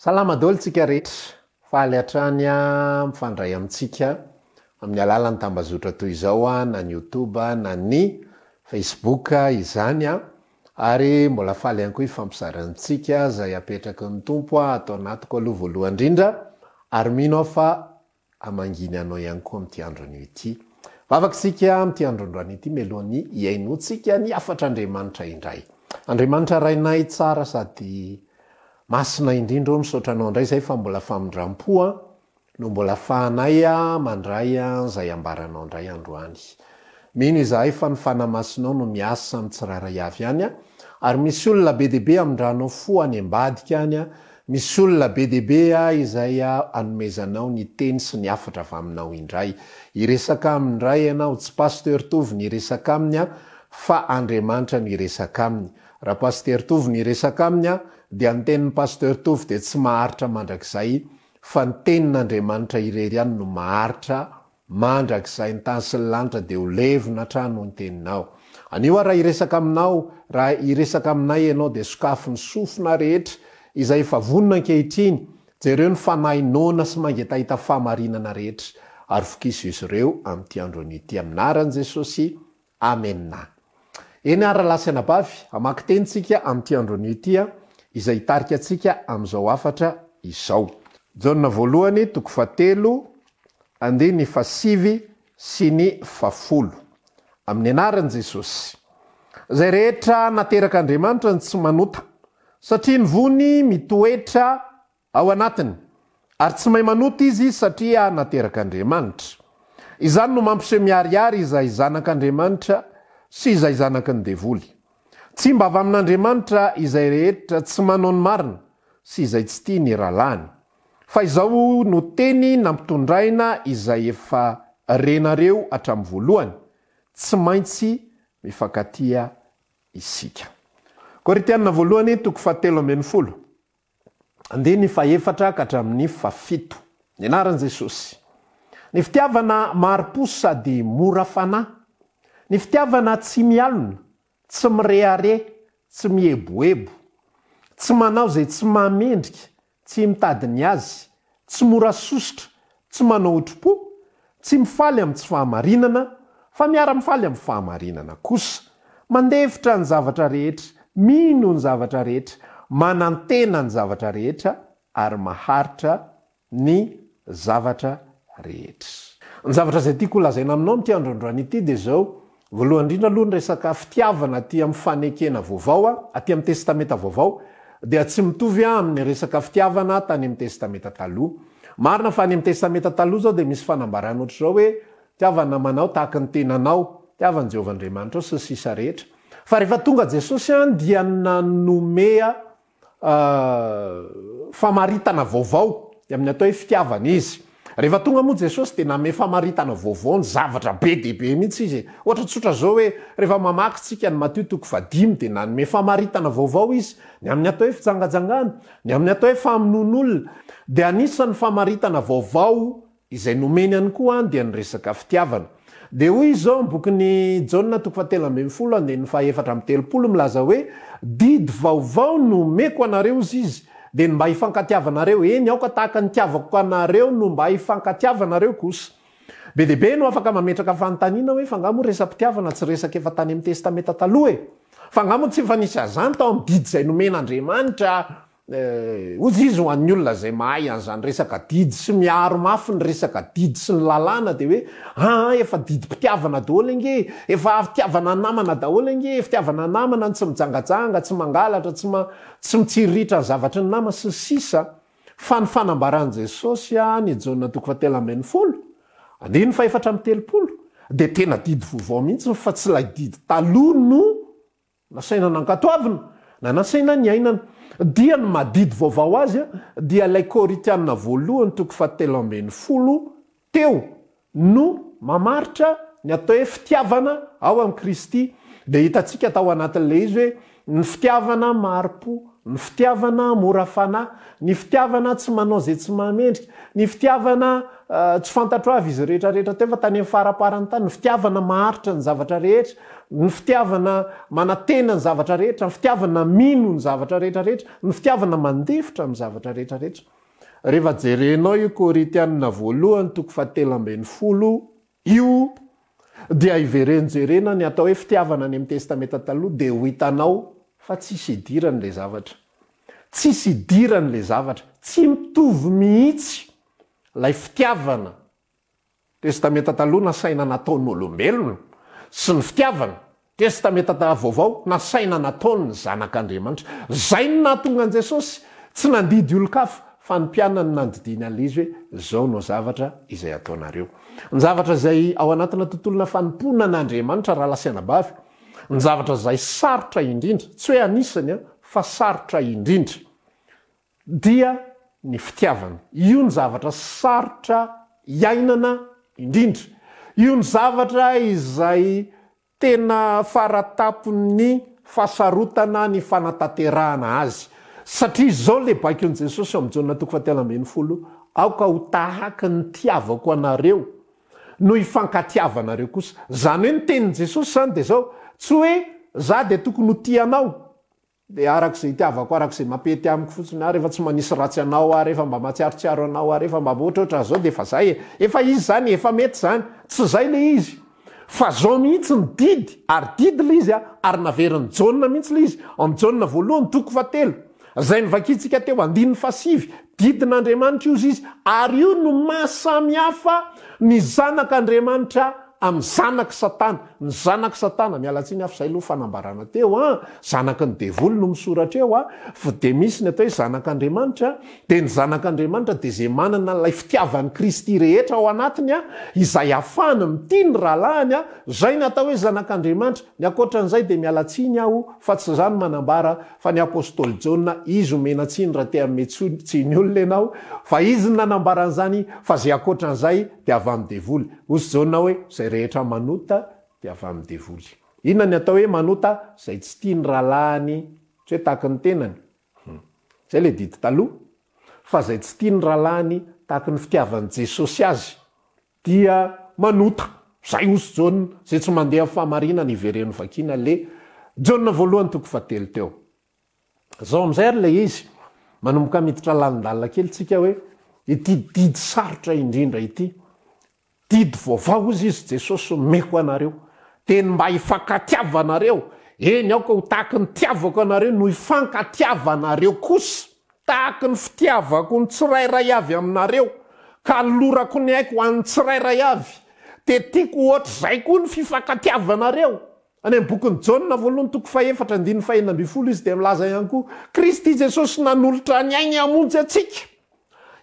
Salama daholo tsika rehetra, faly hatrany mifandray amintsika amin'ny alalan'ny tambazotra toy izao na ny youtube na ny facebook izany ary mbola faly ihany koa hifampizarantsika izay apetraky ny Tompo ato anatiko aloha voalohany indrindra ary mino aho fa Hamanginy anao ihany koa amin'ity andro anio ity. Vavaka isika amin'ity andro androany ity mialohan'ny hihainoantsika ny hafatr'Andriamanitra indray. Andriamanitra Rainay tsara sady masina indrindra ô, misaotra Anao indray izay fa mbola famindram-po an, no mbola afahanay mandray an'izay ambaranao indray androany. Mino izahay fa ny Fanahy Masinao no miasa amin'ny tsirairay avy any, ary misy olona be dia be amindranao fo any ambadika any, misy olona be dia be izay anomezanao ny teny sy ny hafatra avy aminao indray. Hiresaka aminy indray ianao, tsy Pasteur Tovo ny hiresaka aminy fa Andriamanitra no hiresaka aminy. Raha Pasteur Tovo no hiresaka aminy dia ny tenin'i Pasteur Tovo dia tsy maharitra mandrakizay fa ny tenin'Andriamanitra irery ihany no maharitra Mandrakizay ny tany sy ny lanitra dia ho levona hatrany hoy ny teninao. Anio aho raha hiresaka aminao, raha hiresaka aminay ianao dia sokafy ny sofina rehetra izay efa vonona ankehitriny, jereo ny fanahy noana sy mangetaheta fahamarinana rehetra ary vokiso izy ireo amin'ity andro anio ity amin'ny anaran'i Jesosy Amena. Eny ary rahalahy sy anabavy, hamaky teny tsika amin'ity andro anio ity izay hitarika antsika amin'izao hafatra izao. Jaona voalohany toko fahatelo andininy fahasivy sy ny fahafolo. Amin'ny anaran'i Jesosy. Izay rehetra naterak'Andriamanitra no tsy manota, satria ny voany mitoetra Ao anatiny, ary tsy mahay manota izy satria naterak'Andriamanitra. Izany no mampiseho miharihary izay zanak'Andriamanitra sy izay zanaky ny devoly. Tsy mba avy amin'Andriamanitra izay rehetra tsy manao ny marina sy izay tsy tia ny rahalahiny. Fa izao no teny nampitondraina izay efa renareo hatramin'ny voalohany, tsy maintsy mifankatia isika. Korintiana voalohany toko fahatelo ambinifolo. Andininy fahefatra ka hatramin'ny fahafito. Ny anaran'i Jesosy. Ny fitiavana mahari-po sady mora fanahy. Ny fitiavana tsy mialona, tsy mirehareha, tsy mieboebo. Tsy manao izay tsy mahamendrika, tsy mitady ny azy, tsy mora sosotra, tsy manao otri-po, tsy mifaly amin'ny tsy fahamarinana, fa miara-mifaly amin'ny fahamarinana kosa. Mandefitra ny zavatra rehetra, mino ny zavatra rehetra, manantena ny zavatra rehetra, ary maharitra ny zavatra rehetra. Ny zavatra izay tiako holazaina aminao amin'ity andro androany ity dia izao, Voalohany indrindra aloha ny resaka fitiavana aty amin'ny fanekena vaovao, aty amin'ny testamenta vaovao, dia tsy mitovy amin'ny resaka fitiavana tany amin'ny testamenta taloha. Marina fa any amin'ny testamenta taloha izao dia misy fanambarana ohatr'izao hoe, tiava ny namanao tahaka ny tenanao, tiava an'i Jehovah Andriamanitrao, sy ny sisa rehetra. Fa rehefa tonga Jesosy dia nanome famaritana vaovao ny amin'ny atao hoe fitiavana izy. Rehefa tonga moa Jesosy dia nanome famaritana vaovao ny zavatra be dia be mihitsy izy e. Ohatra tsotra izao hoe rehefa mamaky tsika ny Matio toko fahadimy dia nanome famaritana vaovao izy ny amin'ny atao hoe fijangajangana, ny amin'ny atao hoe famonoan'olona. Dia anisan'ny famaritana vaovao Izay nomeny ihany koa dia ny resaka fitiavana. Dia hoy izy izao amin'ny bokin'i Jaona toko fahatelo ambinifolo andininy fahaefatra amby telopolo milaza hoe, Didy vaovao no omeko anareo hozy izy, dia ny mba hifankatiavanareo, eny aoka tahaka ny nitiavako anareo no mba hifankatiavanareo kosa. Be dia be no afaka mametraka fanontaniana hoe, fa angaha moa resa-pitiavana tsy resaka efa tany amin'ny Testamenta Taloha e? Fa angaha moa tsy efa nisy an'izany tao amin'ny didy izay nomen'Andriamanitra Hoy izy ho an'ny olona izay mahay an'izany resaka didy sy miaro mafy ny resaka didy sy ny lalàna dia hoe aa efa didim-pitiavana daholo ange e, efa fitiavana namana daholo ange e, fitiavana namana ny tsy mijangajanga, tsy mangalatra, tsy ma, tsy mitsiriritra ny zavatry ny nama sy ny sisa Fa ny fanambaran'i Jesosy any Jaona toko fahatelo ambinifolo, andininy fahefatra amby telopolo dia tena didy vaovao mihitsy fa tsy ilay didy taloha no Nasaina nankatoavina na nasaina niainana. Dia ny maha didy vaovao azy dia ilay Korintiana voalohany toko fahatelo ambinifolo teo no mamaritra ny atao hoe fitiavana ao amin'i Kristy. Dia hitantsika tao anatin'ilay izy hoe ny fitiavana mahari-po, Ny fitiavana mora fanahy, ny fitiavana tsy manao izay tsy mahamendrika, ny fitiavana tsy fantatro avy izy rehetra rehetra teo fa tany amin'ny faraparany tany, ny fitiavana maharitra ny zavatra rehetra, ny fitiavana manantena ny zavatra rehetra, ny fitiavana mino ny zavatra rehetra rehetra, ny fitiavana mandefitra amin'ny zavatra rehetra rehetra. Rehefa jerenao io Korintianina voalohany toko fahatelo 12 Io dia ivereno jerena ny atao hoe fitiavana any amin'ny Testamenta Taloha dia ho hitanao fa tsisy idirany ilay zavatra. Tsisy idirany ilay zavatra. Tsy mitovy mihitsy ilay fitiavana Testamenta Taloha nasaina nataon'olombelona sy ny fitiavana Testamenta Vaovao nasaina nataony ny Zanak'Andriamanitra. Izay no nahatonga an'i Jesosy tsy nandidy olon-kafa, fa ny mpianany no nandidiany an'ilay izy hoe, Izao no zavatra izay ataonareo. Ny zavatra izay ao anatina tontolona fanompoana an'Andriamanitra, rahalahy sy anabavy, ny zavatra izay sarotra indrindra, tsy hoe anisany an, fa sarotra indrindra, dia ny fitiavana. Io no zavatra sarotra iainana indrindra. Io no zavatra izay tena faratapon'ny fahasarotana ny fanatanterahana azy. Satria izao ilay baikon'i Jesosy ao amin'ny Jaona toko fahatelo ambin'ny folo, Aoka ho tahaka ny nitiavako anareo no hifankatiavanareo kosa. Izany hoe ny tenin'i Jesosy izany dia izao, tsy hoe za dia tokony ho tia anao, Dia araka izay itiavako, araka izay mampety amiko fotsiny aho, rehefa tsy manisy ratsy anao aho, rehefa mba mahatsiarotsiaro anao aho, rehefa mba ohatrohatran'izao dia efa zay e! Efa izy izany e! Efa mety izany! Tsy izay ilay izy! Fa zao mihitsy ny didy, ary didy ilay izy a, ary naverin'i Jaona mihitsy ilay izy, ao amin'ny Jaona voalohany toko fahatelo, izay novakintsika teo, andininy fahasivy, didin'Andriamanitra io izy, ary io no maha samy hafa ny zanak'Andriamanitra amin'ny zanak'i Satana, ny zanak'i Satana, miala tsiny aho fa izay aloha fanambarana teo an, zanaky ny devoly no misoratra eo an, fa dia misy ny atao hoe zanak'Andriamanitra, dia ny zanak'Andriamanitra dia izay manana ilay fitiavan'i Kristy rehetra ao anatiny an, izay afahany mitia ny rahalahiny an, izay ny atao hoe zanak'Andriamanitra, ny ankoatran'izay dia miala tsiny aho fa tsy izaho no manambara fa ny apostoly Jaona, izy omena tsiny raha te hanome tsiny olona ianao, fa izy no nanambara an'izany fa izay ankoatran'izay dia avy amin'ny devoly. Hoy Jaona hoe, Izay rehetra manota dia avy amin'ny devoly. Inona ny atao hoe manota? Izay tsy tia ny rahalahiny, tsy hoe tahaky ny tenany. Hum. Izay ilay didy taloha. Fa izay tsy tia ny rahalahiny tahaky ny fitiavan'i Jesosy azy dia manota. Izay hoy Jaona, izay tsy mandeha amin'ny fahamarinana, ivereno vakiana le Jaona voalohany toko fahatelo teo. Zao amin'izay ary ilay izy, manomboka miditra lalindalina kely tsika hoe ity didy sarotra indrindra ity, didy vaovao hozy izy Jesosy omeko anareo, dia ny mba hifankatiavanareo, eny aoka ho tahaky ny tiavako anareo no hifankatiavanareo kosa, tahaky ny fitiavako ny tsirairay avy aminareo, ka alorako ny aiko ho an'ny tsirairay avy, dia tiako hoatr'izay koa ny fifankatiavanareo. Any amin'ny bokin'i Jaona voalohany toko fahefatra andininy fahenina ambin'ny folo izy dia milaza ihany koa, Kristy Jesosy nanolotra ny ainy hamonjy antsika.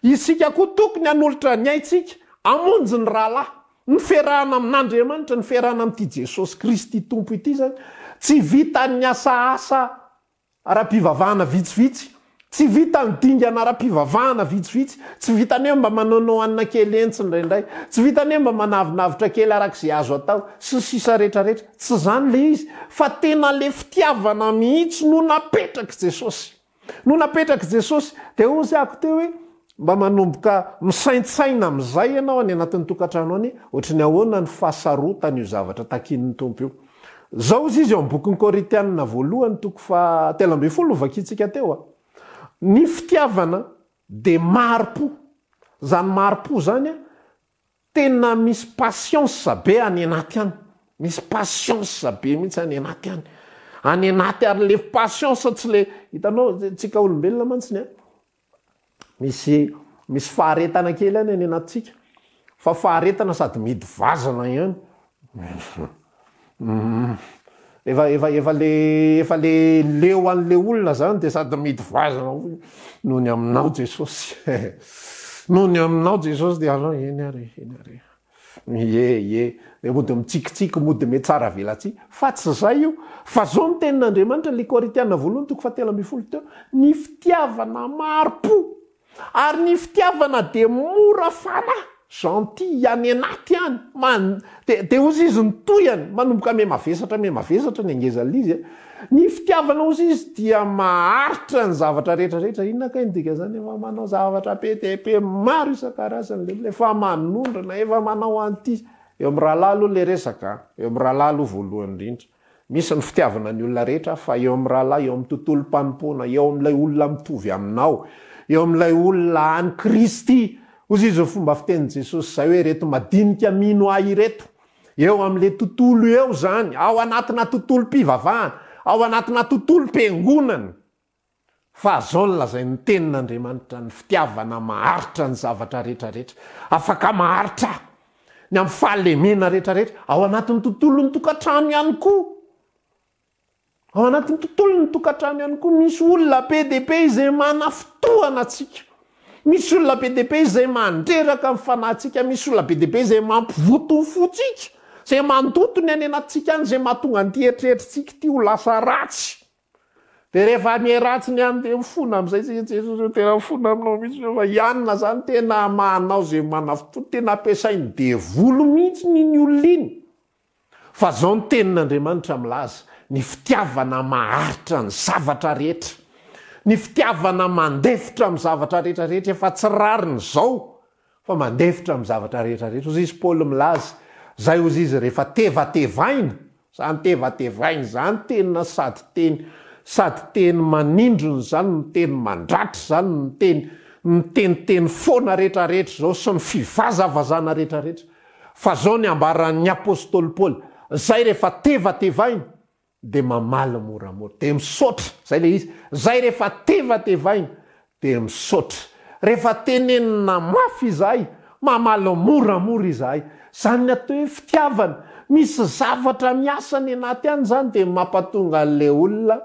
Isika koa tokony hanolotra ny aintsika hamonjy ny rahalahy. Ny fiarahana amin'Andriamanitra, ny fiarahana amin'ity Jesosy Kristy Tompo ity izany, tsy vitan'ny asa asa ara-pivavahana vitsivitsy, tsy vitan'ny dingana ara-pivavahana vitsivitsy, tsy vitan'ny hoe mba manaonao hanina kely entsy indraindray, tsy vitan'ny hoe mba manavinavitra kely araka izay azo atao, sy ny sisa rehetra rehetra. Tsy izany ilay izy, fa tena ilay fitiavana mihitsy no napetrak'i Jesosy. No napetrak'i Jesosy. Dia hozy ako teo hoe, Mba manomboka misaintsaina amin'izay ianao any anatin'ny tokantrano any, ohatry ny ahoana ny fahasarotan'io zavatra takian'ny Tompo io. Izao hozy izy ao amin'ny bokin'ny Korintianina voalohany toko faha 13 novakintsika teo a. Ny fitiavana dia mahari-po. Izany mahari-po izany a, tena misy patience be any anaty any. Misy patience be mihitsy any anaty any. Any anaty ary le patience tsy le, hitanao, tsika olombelona mantsy ny a, Misy misy faharetana kely ihany any anatintsika fa faharetana sady mihidy vazana ihany. Efa efa efa le efa le leo an'le olona zany de sady mihidy vazana noho ny aminao Jesosy. Noho ny aminao Jesosy de alao eny ary eny ary. Ie, ie, dia mody mitsikitsiky, mody mihatsara velatsihy. Fa tsy izay io. Fa izao ny tenin'Andriamanitra, ilay Korintiana voalohany toko fahatelo ambin'ny folo teo, ny fitiavana mahari-po, ary ny fitiavana dia mora fanahy. Gentil any anaty any, man, de de ozy izy ny tohiny, manomboka miha-mavesatra miha-mavesatra ny angezan'ilay izy a. Ny fitiavana ozy izy dia maharitra ny zavatra rehetra rehetra, inona kay ny dikan'izany, efa manao zavatra be dia be maro isan-karazany ilay olona, efa manondrana, efa manao an'ity, eo amin'ny rahalahy aloha ilay resaka a, eo amin'ny rahalahy aloha voalohany indrindra. Misy ny fitiavana ny olona rehetra fa eo amin'ny rahalahy, eo amin'ny tontolom-panompoana, eo amin'ilay olona mitovy aminao, eo amin'ilay olona an'i Kristy. Hozy izy ny fomba fitenin'i Jesosy izay hoe ireto madinika mino ahy ireto. Eo amin'ilay tontolo eo izany, ao anatina tontolom-pivavahana, ao anatina tontolom-piangonana. Fa zao no lazain'ny tenin'Andriamanitra, ny fitiavana maharitra ny zavatra rehetra rehetra. Afaka maharitra ny amin'ny fahalemena rehetra rehetra, ao anatin'ny tontolon'ny tokantrano ihany koa. Ao anatin'ny tontolon'ny tokantrano ihany koa, misy olona be dia be izay manafintohana antsika. Misy olona be dia be izay mandreraka ny fanahintsika, misy olona be dia be izay mampivoto ny fontsika, izay mandoto ny any anatintsika any, izay mahatonga an'ity eritreritritsika ity ho lasa ratsy. Dia rehefa miheratsy ny any dia mifona amin'izay tsika, Jesosy ô tena mifona aminao mihitsy aho fa i anona zany tena manao izay manafotoa, tena ampiasain'ny devoly mihitsy iny olona iny. Fa zao ny tenin'Andriamanitra milaza, ny fitiavana maharitra ny zavatra rehetra, ny fitiavana mandefitra amin'ny zavatra rehetra rehetra, efa tsy rariny zao fa mandefitra amin'ny zavatra rehetra rehetra. Hozy izy Paoly milaza, zay hozy izy rehefa tevatevaina, zany tevatevaina zany tena sady teny sady teny manindrona zany no teny mandratra zany no teny miteniteny foana rehetra rehetra zao sy ny fivazavazana rehetra rehetra. Fa zao ny ambaran'ny apostoly Paoly, zay rehefa tevatevaina dia mamaly moramora, dia misaotra, zay le izy, zay rehefa tevatevaina dia misaotra, rehefa tenenina mafy izahay, mamaly moramora izahay, zany ny atao hoe fitiavana, misy zavatra miasa any anaty any zany dia mampatonga an'le olona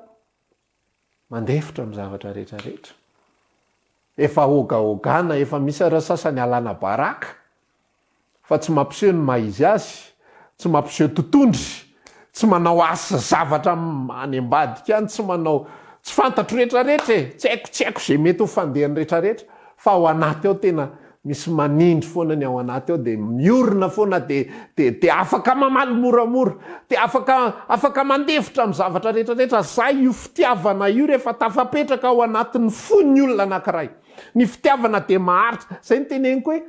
mandefitra amin'ny zavatra rehetra rehetra, efa ogaogana, efa misy ara sasany alana baraka, fa tsy mampiseho ny maha izy azy, tsy mampiseho totondry, tsy manao asa zavatra any ambadika any, tsy manao, tsy fantatro rehetra rehetra e, tsy haiko, tsy haiko izay mety ho fandehany rehetra rehetra, fa ao anaty ao tena misy manindry foana ny ao anaty ao dia miorina foana dia, dia, dia afaka mamaly moramora, dia afaka, afaka mandefitra amin'ny zavatra rehetra rehetra, zay io fitiavana io rehefa tafapetraka ao anatin'ny fon'ny olona anankiray. Ny fitiavana dia maharitra, zay no teneniko hoe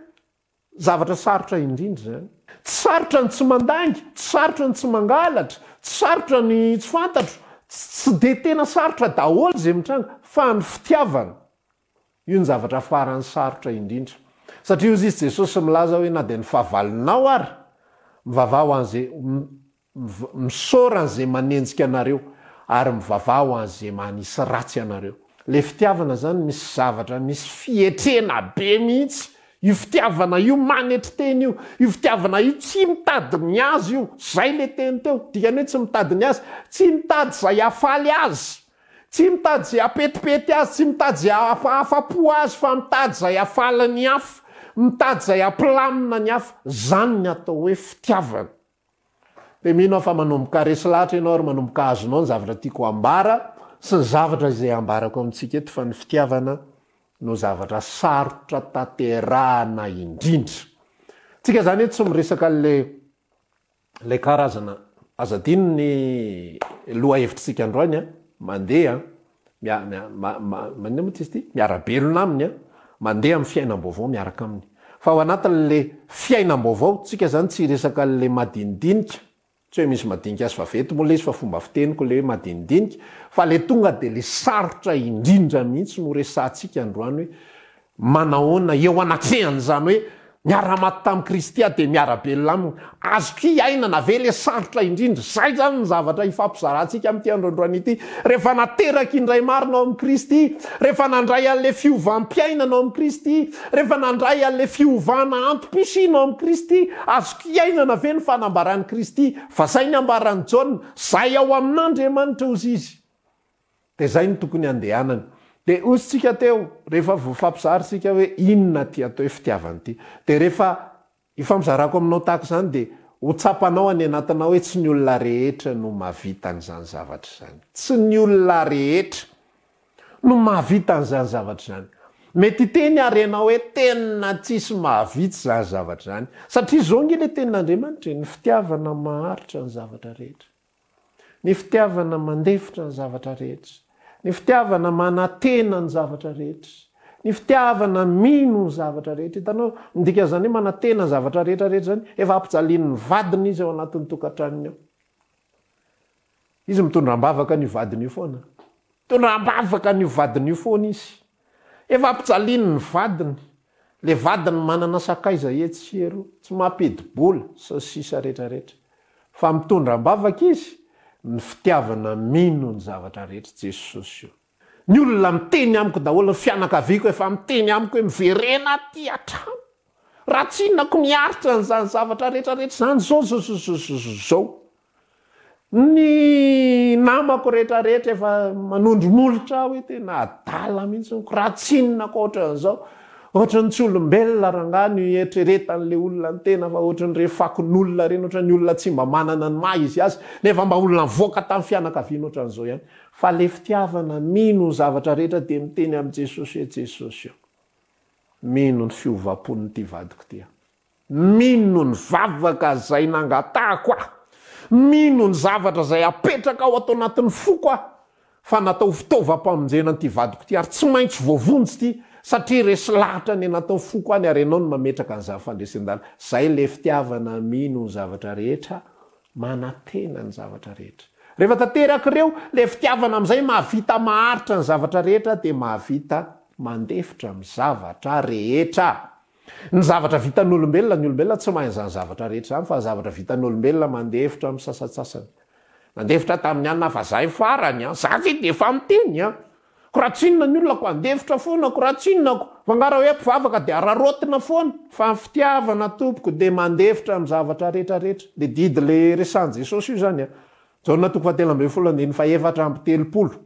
Zavatra sarotra indrindra izany. Tsy sarotra ny tsy mandainga, tsy sarotra ny tsy mangalatra, tsy sarotra ny tsy fantatro, tsy dia tena sarotra daholo izay mitranga, fa ny fitiavana, io ny zavatra farany sarotra indrindra. Satria hozy izy Jesosy milaza hoe na dia ny fahavalonao ary, mivavaha ho an'izay, Misaora an'izay manenjika anareo ary mivavaha ho an'izay manisy ratsy anareo. Le fitiavana zany misy zavatra misy fietrena be mihitsy io fitiavana io manetry tena io, io fitiavana io tsy mitady ny azy io, zay le teny teo, dikany hoe tsy mitady ny azy, tsy mitady zay hafaly azy, tsy mitady zay hapetipety azy, tsy mitady zay hahafapo azy fa mitady zay hafaly ny hafa, mitady zay hampilamina ny hafa, zany ny atao hoe fitiavana. Dia mino aho fa manomboka resy lahatra ianao ary manomboka azonao ny zavatra tiako hambara sy ny zavatra izay hambarako amintsika eto fa ny fitiavana no zavatra sarotra tanterahana indrindra. Tsika izany eto tsy miresaka an'ilay ilay karazana, aza adino ny lohahevitritsika androany an, mandeha an. Mia, mia, ma, ma, maninona moa ty izy ity? Miara-belona aminy an, mandeha amin'ny fiainam-baovao miaraka aminy. Fa ao anatin'le fiainam-baovao, tsika zany tsy hiresaka an'le madinidinika, tsy hoe misy madinika sy vaventy moa le izy fa fomba fiteniko le hoe madinidinika, fa le tonga de le sarotra indrindra mihitsy no resahantsika androany hoe Manahoana eo anatrehan'izany hoe miara-maty tamin'i Kristy aho dia miara-belona aminy? Azoko iainana ve ilay sarotra indrindra? Izay izany ny zavatra hifampizarantsika amin'ity andro androany ity. Rehefa nateraka indray marina ao amin'i Kristy, rehefa nandray an'ilay fiovam-piainana ao amin'i Kristy, rehefa nandray an'ilay fiovana antom-pisiana ao amin'i Kristy, azoko iainana ve ny fanambaran'i Kristy? Fa izay ny ambaran'i Jaona, izay ao amin'Andriamanitra hozy izy. Dia izay no tokony handehanana. Dia hozy tsika teo, rehefa voafampizara isika hoe inona ity atao hoe fitiavana ity. Dia rehefa ifampizarako aminao tahaka izany dia ho tsapanao any anatinao hoe tsy ny olona rehetra no mahavita an'izany zavatra izany. Tsy ny olona rehetra no mahavita an'izany zavatra izany. Mety hiteny ary ianao hoe tena tsisy mahavita izany zavatra izany. Satria izao ange ilay tenin'Andriamanitra e, ny fitiavana maharitra ny zavatra rehetra. Ny fitiavana mandefitra ny zavatra rehetra. Ny fitiavana manantena ny zavatra rehetra. Ny fitiavana mino ny zavatra rehetra. Hitanao, ny dikan'izany hoe manantena ny zavatra rehetra rehetra izany, efa ampijalian'ny vadiny izy ao anatin'ny tokantranony ao. Izy mitondra am-bavaka an'io vadiny io foana. Mitondra am-bavaka an'io vadiny io foana izy. Efa ampijaliany ny vadiny. Le vadiny manana sakaiza etsy sy eroa, tsy mampidi-bola, sy ny sisa rehetra rehetra. Fa mitondra am-bavaka izy, ny fitiavana mino ny zavatra rehetra, Jesosy o. Ny olona miteny amiko daholo, ny fianakaviako efa miteny amiko hoe miverena aty an-trano. Raha tsy inona ko miaritra an'izany zavatra rehetra rehetra izany zao zao zao zao zao zao. Ny namako rehetra rehetra efa manondro molotra aho hoe tena adala mihitsy ko raha tsy inona ko ohatran'izao. Ohatran'ny tsy olombelona rangahy no ieritreretan'le olona ny tena fa ohatran'ireny fakon'olona ireny, ohatran'ny olona tsy mba manana ny maha izy azy nefa mba olona nivoaka tamin'ny fianakaviana ohatran'izao ihany. Fa le fitiavana mino ny zavatra rehetra dia miteny amin'i Jesosy hoe Jesosy ô. Mino ny fiovam-pon'ity vadiko ity aho. Mino ny vavaka izay nangatahako aho. Mino ny zavatra izay apetraka ao ato anatin'ny foko aho fa natao ho fitaovam-pamonjena an'ity vadiko ity ary tsy maintsy voavonjy ity satria resy lahatra any anatin'ny foko any ary ianao no mametraka an'izany fandresen-dala. Izay ilay fitiavana mino ny zavatra rehetra Manantena ny zavatra rehetra. Rehefa tanteraka ireo, ilay fitiavana amin'izay mahavita maharitra ny zavatra rehetra dia mahavita mandefitra amin'ny zavatra rehetra. Ny zavatra vitan'olombelona, ny olombelona tsy mahay an'izany zavatra rehetra izany fa ny zavatra vitan'olombelona mandefitra amin'ny sasantsasany. Nandefitra tamin'ny anona fa zay farany an! Za ve dia efa miteny an! Ko raha tsy inona ny olona ko handefitra foana ko raha tsy inona ko. Fa nga raha hoe mpivavaka dia araraotina foana. Fa ny fitiavana tompoko dia mandefitra amin'ny zavatra rehetra rehetra. Le didy le resahan'i Jesosy io zany a. Jaona toko fahatelo ambinifolo andininy fahefatra amby telopolo.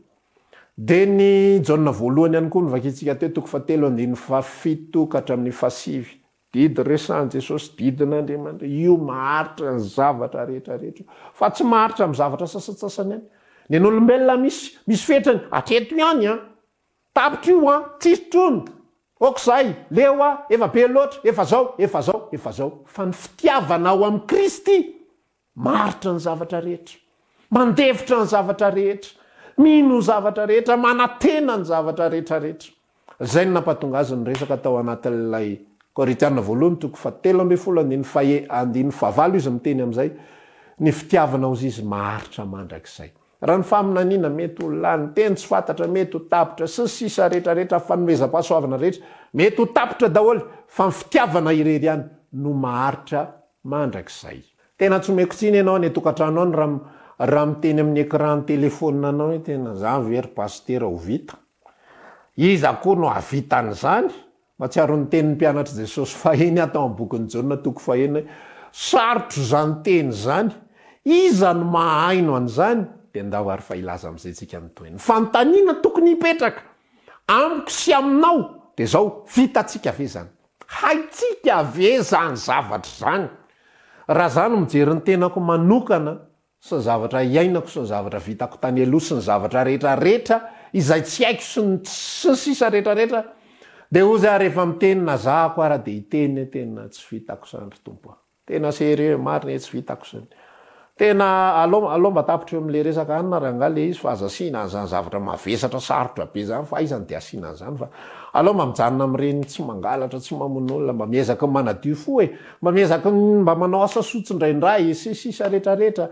Dia ny Jaona voalohany ihany koa novakintsika teo toko fahatelo andininy fahafito ka hatramin'ny fahasivy. Didy resahan'i Jesosy, didin'Andriamanitra, io maharitra ny zavatra rehetra rehetra io, fa tsy maharitra amin'ny zavatra sasantsasany ihany. Ny an'olombelona misy, misy fetrany, hatreto ihany an! Tapitra io an! Tsisy intsony! Ok zay, leo aho, efa be loatra, efa zao, efa zao, efa zao. Fa ny fitiavana ao amin'i Kristy Maharitra ny zavatra rehetra, mandefitra ny zavatra rehetra, mino ny zavatra rehetra, manantena ny zavatra rehetra rehetra. Izay no nampahatonga azy niresaka tao anatin'ilay Korintiana voalohany toko fahatelo ambinifolo andininy fahe andininy fahavalo izy miteny amin'izay, ny fitiavana hozy izy maharitra mandrakizay. Raha ny faminaniana mety ho lany, teny tsy fantatra mety ho tapitra, sy ny sisa rehetra rehetra, fanomezam-pahasoavana rehetra mety ho tapitra daholo, fa ny fitiavana irery ihany no maharitra mandrakizay. Tena tsy omeko tsiny ianao any an-tokantrano any raha raha miteny amin'ny écran téléphone anao hoe tena za ve ry pasitera ho vita? Iza koa no hahavita an'izany? Mahatsiaro ny tenin'ny mpianatr'i Jesosy fahiny aho tao amin'ny bokin'i Jaona toko fahenina hoe sarotra izany teny izany, iza no mahaino an'izany? Dia ndao ary fa hilaza amin'izay tsika ny tohiny. Ny fanontaniana tokony hipetraka amiko sy aminao dia izao, vitantsika ve izany? Haintsika ve izany zavatra izany? Raha izaho no mijery ny tenako manokana sy ny zavatra iainako sy ny zavatra vitako tany aloha sy ny zavatra rehetra rehetra izay tsy haiko sy ny sy ny sisa rehetra rehetra dia hozy aho rehefa miteny na zahako ara dia hiteny hoe tena tsy vitako izany ry Tompo a! Tena sérieux marina e tsy vitako zany. Tena aleo aleo mba tapitra eo amle resaka anona rangah le izy fa aza asiana an'zany zavatra mavesatra sarotra be zany fa aiza no de asiana an'zany fa aleo mba mijanona amreny tsy mangalatra tsy mamono olona mba miezaka manadio fo e mba miezaka mba manao asa soa tsindraindray sy sisa rehetra rehetra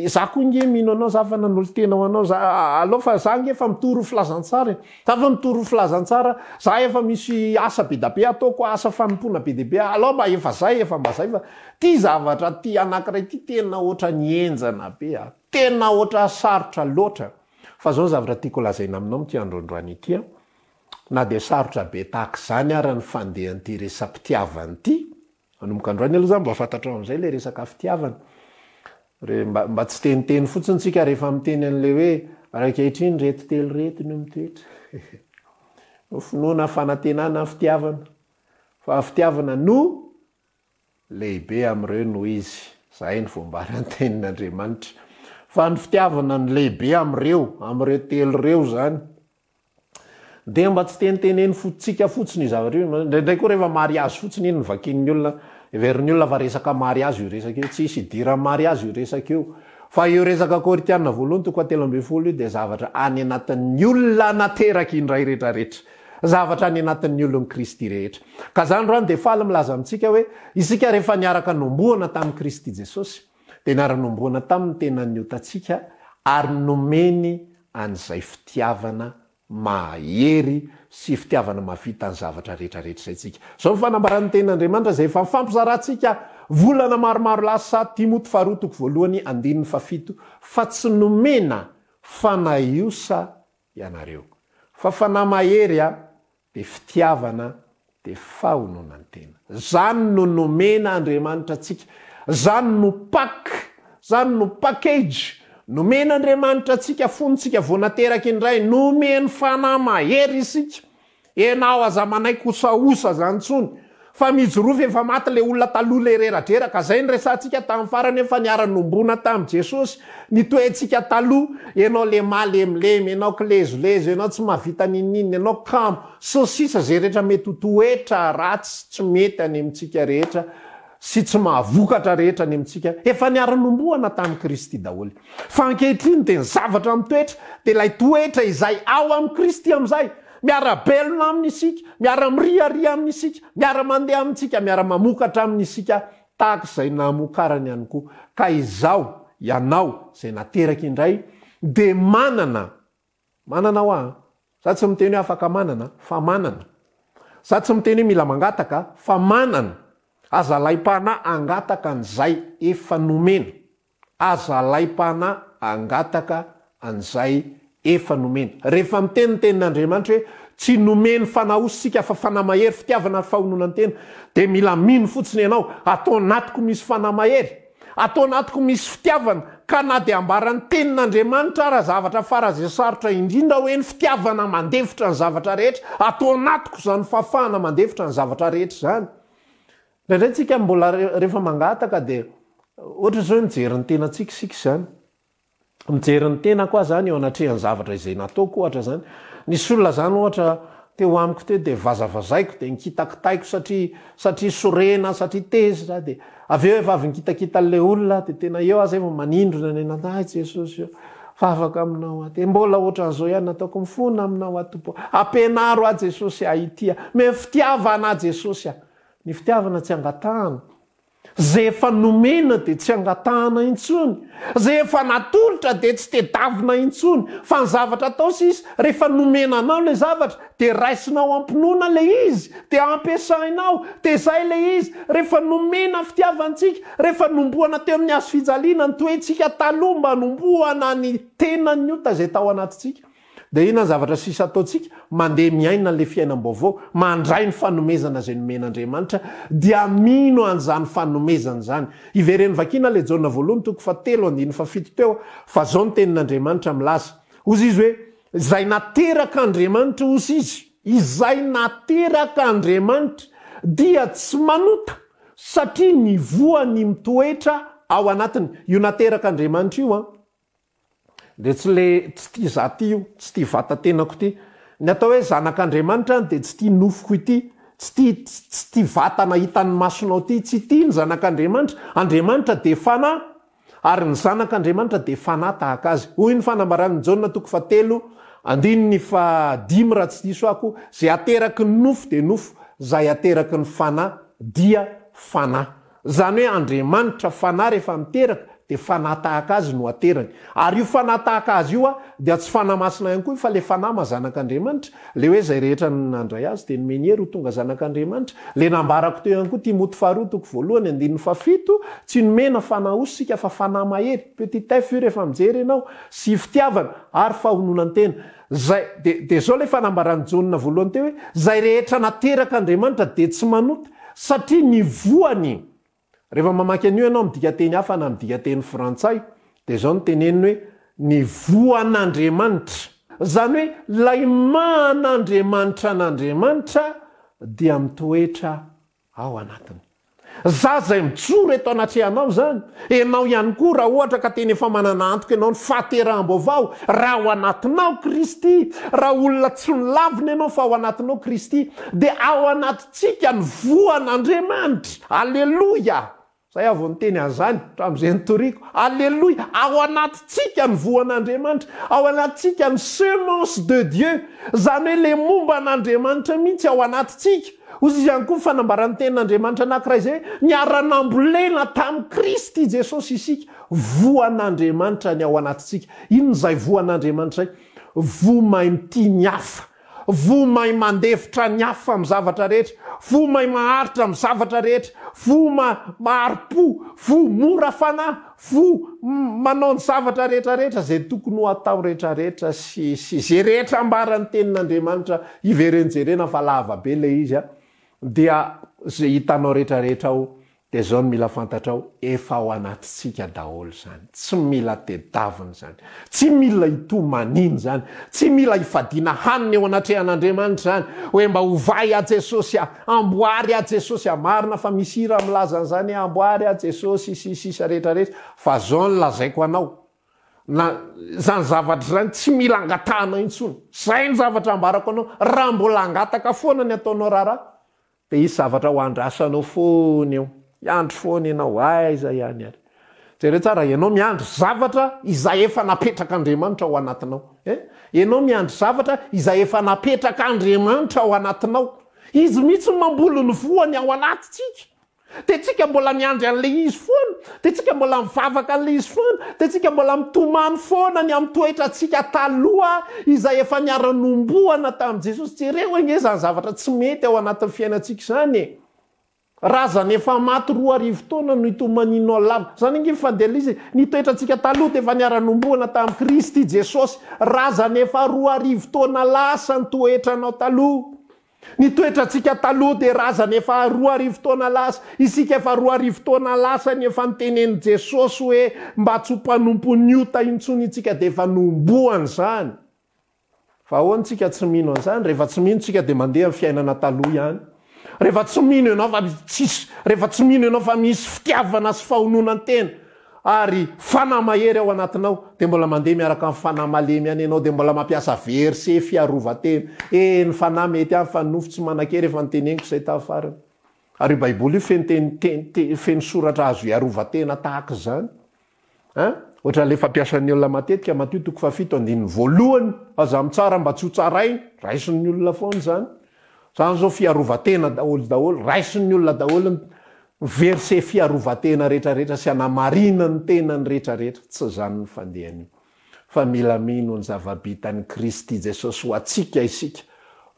za koa nge mino anao za fa nanolo-tena ho anao za aleo fa za nge fa mitory filazantsara e Za fa mitory filazantsara, za efa misy asa be da be ataoko, asa fanompoana be dia be, alao mba efa zay, efa mba zay fa ty zavatra ty anakiray ty tena otrany henjana be a, tena otra sarotra loatra. Fa zao ny zavatra tiako lazaina aminao amin'ity andro androany ity a, na dia sarotra be tahaka izany ara ny fandehan'ity resa-pitiavana ity, Manomboka androany aloha zany mba fantatrao amin'izay ilay resaka fitiavana. Re, mba, mba tsy teniteny fotsiny tsika rehefa miteny an'ilay hoe ary ankehitriny ireto telo ireto no mitoetra. Ny finoana, fanantenana, fitiavana. Fa fitiavana no lehibe amin'ireo noho izy. Izay no voambaran'ny tenin'Andriamanitra. Fa ny fitiavana no lehibe amin'ireo, amin'ireo telo ireo izany. Dia mba tsy teniteneno fotsika fotsiny io zavatra io. Indraindray koa rehefa mariazy fotsiny iny no vakian'ny olona, heverin'ny olona fa resaka mariazy io resaka io. Tsisy idiran'ny mariazy io resaka io. Fa io resaka Korintiana voalohany toko fahatelo ambin'ny folo io dia zavatra any anatin'ny olona nateraky indray retraretra. Zavatra any anatin'ny olon'i Kristy rehetra. Ka zany androany dia faly milaza amintsika hoe isika rehefa niaraka nombohana tamin'i Kristy Jesosy dia niara-nombohana taminy ny tenan'ny otantsika ary nomeny an'izay fitiavana mahery sy fitiavana mahavita ny zavatra rehetra rehetra izay tsika. Izao ny fanambaran'ny tenin'Andriamanitra izay efa nifampizarantsika volana maromaro lasa, Timoty faharoa toko voalohany andininy fahafito, fa tsy nomena fanahy osa ianareo, fa fanahy mahery a, dia fitiavana dia fahononan-tena. Zany no nomena Andriamanitra antsika. Zany no pack, zany no package nomena Andriamanitra antsika fony tsika vao nateraka indray. Nomeny fanahy mahery isika. Enao aza manaiky osaosa zany tsony. Fa mijoroa fa efa maty le olona taloha le reradreraka, zay no resahantsika tamin'ny farany hoe fa niara-nombona tamin'i Jesosy ny toetsika taloha, enao le malemilemy, enao kilezolezo, enao tsy mahavita n'inon'inona, enao kamo, sy ny sisa zay rehetra mety ho toetra ratsy tsy mety any amintsika rehetra sy tsy mahavokatra rehetra any amintsika, efa niara-nombohana tamin'i Kristy daholo. Fa ankehitriny dia ny zavatra mitoetra dia ilay toetra izay ao amin'i Kristy amin'izay. Miara-belona aminy isika, miara-miriaria aminy isika, miara-mandeha amintsika, miara-mamokatra aminy isika, tahaka izay namokarany ihany koa. Ka izaho, ianao, izay nateraka indray, dia manana, manana hoa an! Za tsy miteny hoe afaka manana, fa manana. Za tsy miteny hoe mila mangataka, fa manana. Aza alaim-panahy hangataka an'izay efa nomena. Aza alaim-panahy hangataka an'izay efa nomena. Rehefa miteny ny Tenin'Andriamanitra hoe tsy nomeny fanahy osa isika fa fanahy mahery, fitiavana ary fahononan-tena, dia mila mino fotsiny ianao, ato anatiko misy fanahy mahery, ato anatiko misy fitiavana, ka na dia ambaran'ny Tenin'Andriamanitra ara zavatra faran'izay sarotra indrindra hoe ny fitiavana mandefitra ny zavatra rehetra, ato anatiko izany fahafahana mandefitra ny zavatra rehetra izany. Indraindray tsika mbola rehefa mangataka dia ohatra izao hoe mijery ny tenantsika isika izany. Mijery ny tenako aho izany eo anatrehan'ny zavatra izay nataoko ohatra izany. Nisy olona izany ohatra teo amiko teo dia vazavazaiko dia nikitakitaiko satria satria sorena satria tezitra dia avy eo efa avy nikitakita an'ilay olona aho dia tena eo aho izay vao manindrona ny anaty hay Jesosy ô vavaka aminao aho dia mbola ohatran'izao ihany nataoko mifona aminao aho Tompo ampianaro aho Jesosy ahy hitia omeo fitiavana aho Jesosy aho Ny fitiavana tsy angatahana. Izay efa nomena dia tsy angatahana intsony. Izay efa natolotra dia tsy tedavina intsony. Fa ny zavatra atao sisa, rehefa nomena anao ilay zavatra, dia raisinao am-pinoana ilay izy, dia ampiasainao, dia izay ilay izy. Rehefa nomena ny fitiavantsika, rehefa nombohana teo amin'ny hazo fijaliana ny toetsika taloha mba hanombohana ny tenan'ny ota izay tao anatintsika, Dia inona ny zavatra sisa ataontsika? Mandeha miaina an'ilay fiainam-baovao, mandray ny fanomezana izay nomen'Andriamanitra, dia mino an'izany fanomezana izany. Ivereno vakiana ilay Jaona voalohany toko fahatelo andininy fahafito teo, fa izao ny tenin'Andriamanitra milaza. Hozy izy hoe, Izay naterak'Andriamanitra, hozy izy, izay naterak'Andriamanitra dia tsy manota, satria ny voany mitoetra ao anatiny. Io naterak'Andriamanitra io an! Dia tsy le tsy tia za ty io, tsy tia vata-tenako ty. Ny atao hoe zanak'Andriamanitra dia tsy tia nofoko ity, tsy tia tsy tia vatana hitan'ny masonao ty, tsy tia ny zanak'Andriamanitra. Andriamanitra dia fanahy, ary ny zanak'Andriamanitra dia fanahy tahaka azy. Hoy ny fanambaran'i Jaona toko fahatelo andininy fahadimy raha tsy diso aho koa, izay ateraky ny nofo dia nofo, izay ateraky ny fanahy dia fanahy. Izany hoe Andriamanitra Fanahy rehefa miteraka dia Fanahy tahaka Azy no aterany. Ary io Fanahy tahaka Azy io dia tsy Fanahy Masina ihany koa io fa ilay Fanahy maha zanak'Andriamanitra. Ilay hoe izay rehetra nandray Azy dia nomeny hery ho tonga zanak'Andriamanitra. Ilay nambarako teo ihany koa Timoty faharoa toko voalohany andininy fahafito, tsy nomena Fanahy osa isika fa Fanahy mahery, petit f io rehefa mijery ianao, sy fitiavana ary fahononan-tena. Izay, dia, dia izao ilay fanambaran'i Jaona voalohany teo hoe, izay rehetra naterak'Andriamanitra dia tsy manota, satria ny voany, rehefa mamaky an'io ianao amin'ny dikanteny hafa na amin'ny dikanteny frantsay, dia izao no teneniny hoe, ny voan'Andriamanitra. Izany hoe, ilay maha an'Andriamanitra an'Andriamanitra dia mitoetra ao anatiny. Za izay mijoro eto anatrehanao izany, ianao ihany koa raha ohatra ka tena efa manana antoka ianao ny fahateraham-baovao, raha ao anatinao Kristy, raha olona tsy nolavina ianao fa ao anatinao Kristy, dia ao anatintsika ny voan'Andriamanitra. Aleloia! Zay aho vao niteny an'izany, hatramin'izay nitoriako. Aleloia! Ao anatintsika ny voan'Andriamanitra, ao anatintsika ny semence de Dieu, izany hoe ilay momba an'Andriamanitra mihitsy ao anatintsika. Hoy izy ihany koa ny fanambaran'ny tenin'Andriamanitra anankiray izay hoe, niara-nambolena tamin'i Kristy Jesosy isika. Voan'Andriamanitra ny ao anatintsika. Inona izay voan'Andriamanitra izay? Voa mahay mitia ny hafa. Voa mahay mandefitra ny hafa amin'ny zavatra rehetra, voa mahay maharitra amin'ny zavatra rehetra, voa ma mahari-po, voa mora fanahy, voa manao ny zavatra rehetra rehetra izay tokony ho atao rehetra rehetra sy sy izay rehetra ambaran'ny tenin'Andriamanitra ivereno jerena fa lava be ilay izy a, dia izay hitanao rehetra rehetra ao Dia izao no mila fantatrao, efa ao anatintsika daholo izany. Tsy mila tedavina izany. Tsy mila hitomaniana izany. Tsy mila hifadiana hanina eo anatrehan'Andriamanitra izany. Hoe mba ovay aho Jesosy a, amboary aho Jesosy a. Marina fa misy hira milaza an'izany hoe amboary aho Jesosy sy ny sisa rehetra rehetra. Fa izao no lazaiko anao, na izany zavatra izany tsy mila angatahana intsony. Izay ny zavatra ambarako anao, raha mbola hangataka foana ny ataonao raharaha, Dia hisy zavatra ho andrasanao foana eo. Hiandry foana ianao, aiza ihany ary. Jereo tsara, ianao miandry zavatra izay efa napetrak'Andriamanitra ao anatinao. Eh? Ianao miandry zavatra izay efa napetrak'Andriamanitra ao anatinao. Izy mihitsy no mamboly ny voany ao anatintsika. Dia tsika mbola miandry an'ilay izy foana, dia tsika mbola mivavaka an'ilay izy foana, dia tsika mbola mitomany foana ny amin'ny toetrantsika taloha izay efa niara-nombohana tamin'i Jesosy. Jereo ange izany zavatra tsy mety ao anatin'ny fiainantsika izany e! Razana efa maty 2000 taona no itomanianao lava. Izany ange ny fandehan'ilay izy e! Ny toetrantsika taloha dia efa niara-nombohana tamin'i Kristy Jesosy. Razana efa 2000 taona lasa ny toetranao taloha. Ny toetrantsika taloha dia razana efa 2000 taona lasa. Isika efa 2000 taona lasa ny efa notenenin'i Jesosy hoe mba tsy ho mpanompon'ny ota intsony itsika dia efa nohomboana izany. Fa ahoana tsika tsy mino an'izany? Rehefa tsy mino tsika dia mandeha amin'ny fiainana taloha ihany. Rehefa tsy mino ianao fa tsisy, rehefa tsy mino ianao fa misy fitiavana sy fahononan-tena ary fanahy mahery ao anatinao, dia mbola mandeha miaraka amin'ny fanahy malemy ihany ianao, dia mbola mampiasa verset fiarovan-tena. Eh, ny fanahy mety ihany fa ny nofo tsy manan-kery, efa noteneniko izay tamin'ny farany. Ary io Baiboly io feno teny, teny, teny, feno soratra azo iarovan-tena tahaka izany. Hein? Ohatran'ilay fampiasan'ny olona matetika, Matio toko fahafito andininy voalohany, aza mitsara mba tsy ho tsaraina, raisin'ny olona foana izany. Izany izao fiarovan-tena daholo daholo, raisin'ny olona daholo ny verset fiarovan-tena rehetra rehetra sy anamarinany ny tenany rehetra rehetra, tsy izany ny fandehan'io. Fa mila mino ny zava-bitan'i Kristy Jesosy ho antsika isika,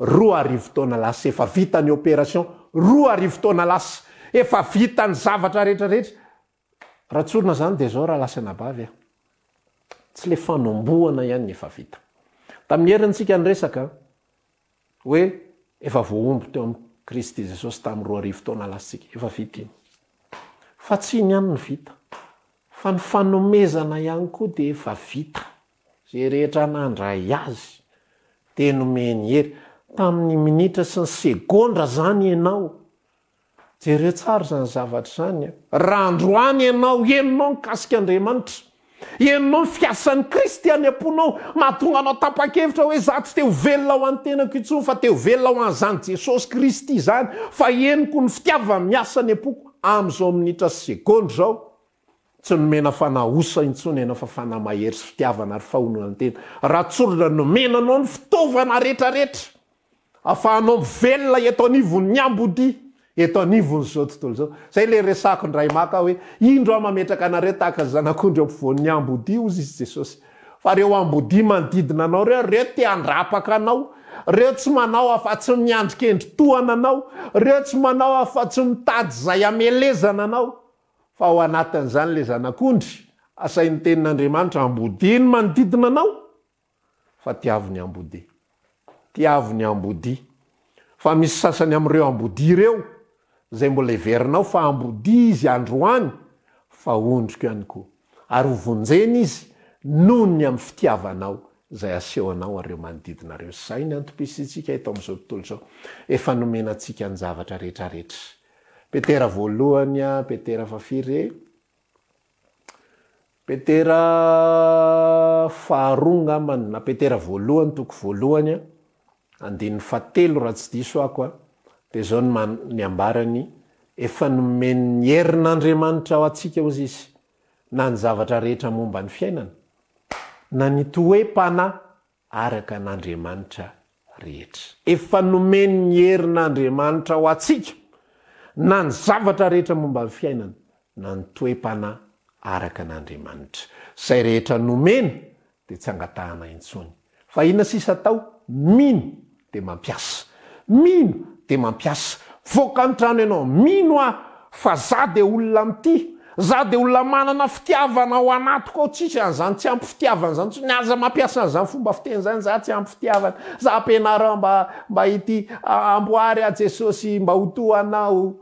2000 taona lasa, efa vita ny opération, 2000 taona lasa, efa vita ny zavatra rehetra rehetra, Raha tsorina izany dia izao rahalahy sy anabavy a! Tsy ilay fanombohana ihany ny efa vita. Tamin'ny heriny tsika niresaka hoe efa voahombo teo amin'i Kristy Jesosy tamin'ny 2000 taona lasa tsika. Efa vita iny. Fa tsy iny ihany no vita, fa ny fanomezana ihany koa dia efa vita. Izay rehetra nandray azy dia nomeny hery. Tamin'ny minitra sy ny segondra izany ianao Jereo tsara izany zavatra izany a! Raha androany ianao henonao mikasika Andriamanitra, henonao ny fiasan'i Kristy any am-ponao, mahatonga anao tapa-kevitra hoe izaho tsy te ho velona ho an'ny tenako intsony fa te ho velona ho an'izany Jesosy Kristy izany, fa henoko ny fitiavany miasa any am-poko amin'izao minitra sy segondra izao. Tsy nomena fanahy osa intsony ianao fa fanahy mahery sy fitiavana ary fahononan-tena. Raha tsorina, nomena anao ny fitaovana rehetrarehetra. Afahanao mivelona eto anivon'ny ambodia, eto anivon'izao tontolo izao. Izay ilay resako indray maka hoe, indro aho mametraka anareo tahaka ny zanak'ondry eo ampovoan'ny ambodia, hozy izy Jesosy. Fa ireo ambodia manodidina anao ireo, ireo te handrapaka anao, ireo tsy manao afa-tsy miandry kendry tohana anao, ireo tsy manao afa-tsy mitady izay hamelezana anao. Fa ao anatin'izany ilay zanak'ondry, asain'ny tenin'Andriamanitra ambodia ny manodidina anao. Fa tiavo ny ambodia. Tiavo ny ambodia. Fa misy sasany amin'ireo ambodia ireo izay mbola heverinao fa ambodia izy androany fa ondriko ihany koa. Ary ho vonjena izy noho ny amin'ny fitiavanao izay asehonao an'ireo manodidina ireo. Izay ny antom-pisiantsika eto amin'izao tontolo izao. Efa nomena antsika ny zavatra rehetra rehetra. Petera voalohany a, Petera fahafiry e? Petera faharoa angambany na Petera voalohany toko voalohany a, andininy fahatelo raha tsy diso ako a, dia izao ny man, ny ambarany, efa nomen'ny herin'Andriamanitra ho antsika hozy izy, na ny zavatra rehetra momba ny fiainana, na ny toe-panahy araka an'Andriamanitra rehetra. Efa nomeny ny herin'Andriamanitra ho antsika na ny zavatra rehetra momba ny fiainana, na ny toe-panahy araka an'Andriamanitra. Izay rehetra nomena dia tsy angatahana intsony. Fa inona sisa atao? Mino dia mampiasa. Mino dia mampiasa. Mivoaka ny trano ianao, mino aho fa za dia olona mitia, za dia olona manana fitiavana ao anatiko ao, tsisy an'izany tsy ampy fitiavana izany intsony, aza mampiasa an'izany fomba fiteny izany, za tsy ampy fitiavana, za ampianaro aho mba mba hitia, amboary aho Jesosy mba ho toa anao.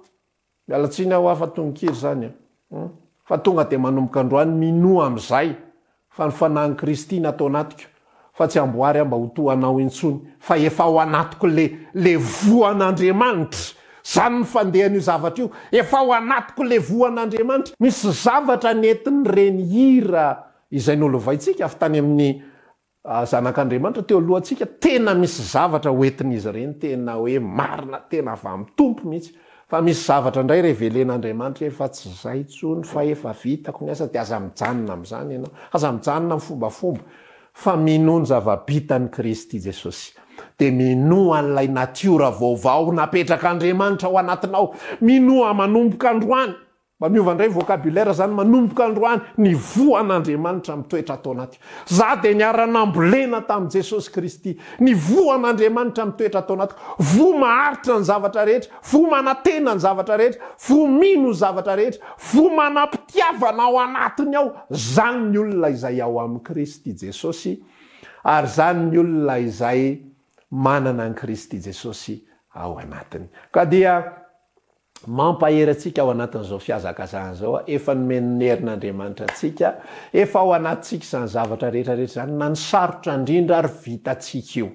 Miala tsiny aho hoa fa tononkira izany an! Fa tonga dia manomboka androany minoa amin'izay fa ny fanahin'i Kristy no ato anatiko fa tsy amboary aho mba ho toa anao intsony fa efa ao anatiko le le voan'Andriamanitra! Zany ny fandehan'io zavatra io, efa ao anatiko le voan'Andriamanitra! Misy zavatra nentin'ireny hira izay nolovaintsika avy tany amin'ny Zanak'Andriamanitra teo alohantsika, tena misy zavatra hoentin'izy ireny, tena hoe marina, tena avy amin'ny Tompo mihitsy, fa misy zavatra indray revelen'Andriamanitra hoe fa tsy izay intsony fa efa vitako ny asa, dia aza mijanona amin'izany ianao, aza mijanona amin'ny fombafomba, fa minoa ny zava-bitan'i Kristy Jesosy, dia minoa an'ilay natiora vaovao napetrak'Andriamanitra ao anatinao, minoa manomboka androany. Mba miova indray vocabulaire zany manomboka androany ny voan'Andriamanitra mitoetra ato anaty. Za dia niara-nambolena tamin'i Jesosy Kristy. Ny voan'Andriamanitra mitoetra ato anatiko. Voa maharitra ny zavatra rehetra, voa manantena ny zavatra rehetra, voa mino ny zavatra rehetra, voa manam-pitiavana ao anatiny ao. Zany ny olona izay ao amin'i Kristy Jesosy ary zany ny olona izay manana an'i Kristy Jesosy ao anatiny. Ka dia Mampahery antsika ao anatin'izao fihazakazahana izao, efa nomen'ny herin'Andriamanitra antsika, efa ao anatintsika izany zavatra rehetra rehetra izany, na ny sarotra indrindra ary vitantsika io.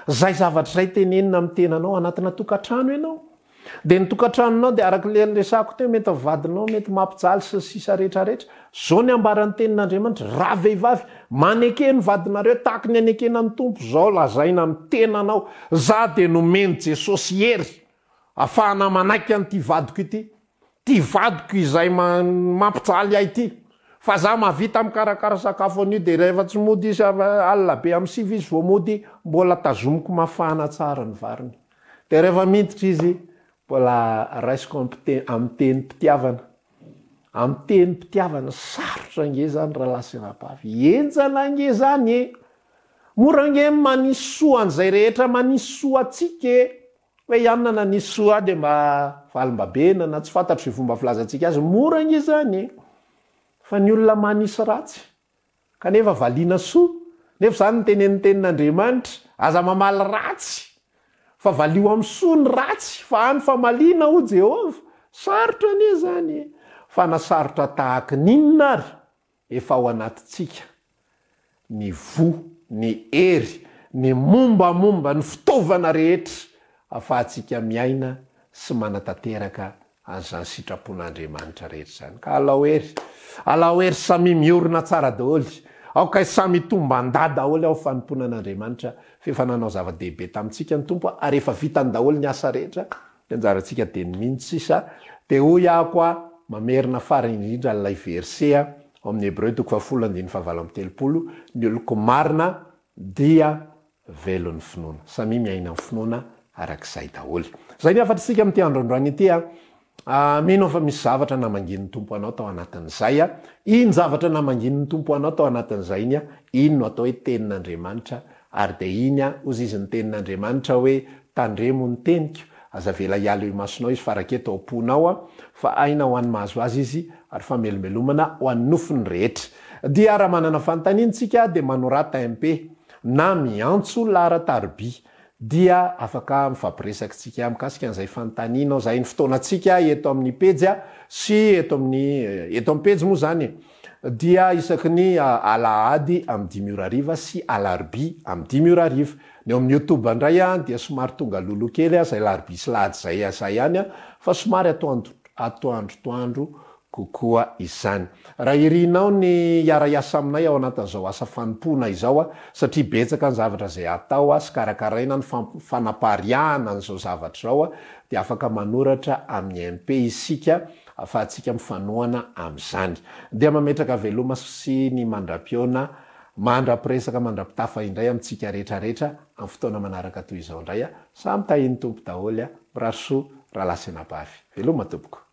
Izay zavatra izay tenenina amin'ny tenanao, anatina tokantrano ianao, dia ny tokantranonao dia araka ilay niresahako teo, mety ny vadinao mety mampijaly sy ny sisa rehetra rehetra, izao ny ambaran'ny tenin'Andriamanitra, ravehivavy, maneke ny vadinareo tahaka ny anekena ny Tompo, izao lazaina amin'ny tenanao, za dia nomen'i Jesosy hery Afahana manaiky an'ity vadiko ity, ity vadiko izay mampijaly ahy ity, fa za mahavita mikarakara sakafo an'io dia rehefa tsy mody izy alina be amin'ny sivy izy vao mody mbola tazomiko mafana tsara ny variny. Dia rehefa miditra izy mbola raisiko amin'ny tenim-pitiavana. Amin'ny tenim-pitiavana, sarotra ange zany rahalahy sy rahavavy, henjana ange zany e! Mora ange ny manisy soa an'izay rehetra manisy soa antsika e! Hoe i anona nanisy soa ahy dia mba valim-babena na tsy fantatro izay fomba filazantsika azy. Mora ange izany e! Fa ny olona manisy ratsy kanefa valiana soa, nefa izany no tenenin'ny tenin'Andriamanitra, aza mamaly ratsy fa valio amin'ny soa ny ratsy fa any famaliana hoy Jehovah. Sarotra anie izany e! Fa na sarotra tahaky ny inona ary Efa ao anatintsika ny voa, ny hery, ny mombamomba, ny fitaovana rehetra ahafahantsika miaina sy manatanteraka an'izany sitrapon'Andriamanitra rehetra izany. Ka alao hery, alao hery samia miorina tsara daholo. Aoka samy hitomban-dahy daholo ao fanompoana an'Andriamanitra f'efa nanao zava-dehibe tamintsika ny Tompo ary efa vitany daholo ny asa rehetra. Ny anjarantsika dia ny mino sisa. Dia hoy aho koa, mamerina farany indrindra an'ilay verset ao amin'ny Hebreo toko fahafolo andininy fahavalo amby 30, ny oloko marina dia velon'ny finoana. Samia miaina amin'ny finoana arak'izay daholo. Izay ny hafatr'isika amin'ity andro androany ity a. Mino aho fa misy zavatra namangian'ny Tompo anao tao anatin'izay a. Iny zavatra namangian'ny Tompo anao tao anatin'izay iny a, iny no atao hoe tenin'Andriamanitra Ary dia iny aho, hozy izy ny tenin'Andriamanitra hoe, Tandremo ny teniko, aza avela hiala eo imasonao izy fa raketo ao am-ponao aho, fa aina ho an'ny mahazo azy izy, ary famelombelomana ho an'ny nofony rehetra. Dia raha manana fanontaniana isika dia manorata MP na miantso laharan-tariby dia afaka mifampiresaka isika mikasika an'izay fanontanianao izay. Ny fotoanantsika eto amin'ny pejy sy eto amin'ny eto amin'ny pejy moa izany e. dia isaky ny alahady amin'ny dimy ora hariva sy alarobia amin'ny dimy ora hariva. Ny ao amin'ny youtube indray dia somary tonga aloha kely izay alarobia sy lahady izay izay ihany fa somary atoandro. atoandrotoandro kokoa izany. Raha irinao ny hiara-hiasa aminay ao anatin'izao asa fanompoana izao, satria betsaka ny zavatra izay atao sy karakaraina ny fanapariahana an'izao zavatra izao, dia afaka manoratra amin'ny MP isika ahafahantsika mifanohana amin'izany. Dia mametraka veloma sy ny mandra-pihaona, mandra-piresaka, mandra-pitafa indray amintsika rehetra rehetra amin'ny fotoana manaraka toy izao indray. Samy tahian'ny Tompo daholo. Mirary soa rahalahy sy anabavy. Veloma tompoko.